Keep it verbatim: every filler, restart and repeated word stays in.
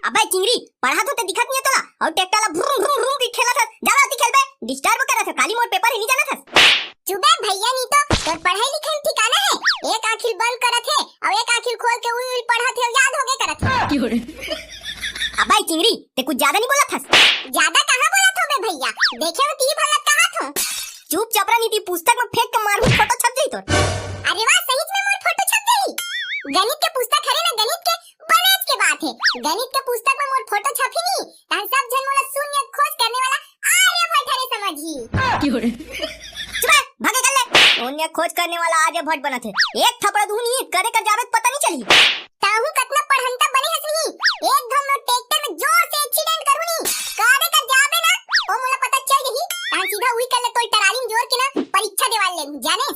अबे चिंगरी, पढ़ा तो ते दिखत नहीं है तोला, अउ ट्रैक्टर ला भ्रूम भ्रूम भ्रूम की खेलत हस। जा ला ओती खेलबे, डिस्टर्ब करत हस। काली मोर पेपर है, नहीं जानत हस। चुप बे भैया, नहीं तो तोर पढ़ाई लिखाई में ठिकाना है। एक आँखी ल बंद करत हे अउ एक आँखी ल खोल के उई उई पढ़त हे, याद होगे करत हे। अबे चिंगरी, ते कुछ ज्यादा नहीं बोलत हस। ज्यादा कहाँ बोलत हो बे भैया, देखे हो ती भलत कहा थो। चुप चपरा, नहीं ती पुस्तक में फेंक के मारहूँ, फोटो छप जाई तोर। अरे वाह, सही में मोर फोटो छप जाई। गणित के पुस्तक हरे ना, गणित के बनेच के बात है। गणित के पुस्तक में मोर फोटो छपही नहीं, तहन सब झन मोला शून्य खोज करने वाला आर्यभट्ट हरे समझही। चुप है, भागे कर ले। शून्य खोज करने वाला आर्यभट्ट बनत है। एक थपड़ा दूँ नहीं, करे कर जाबे त पता नहीं चली। ताहू कतना पढ़ंता बने हस नहीं, एक घम मोर ट्रैक्टर में जोर से एक्सीडेंट करू नहीं, करे कर जाबे ना, ओ मोला पता चल जही, तहन सीधा उई कर ले तोर टराली में जोर के ना परीक्षा देवाल ले जाने।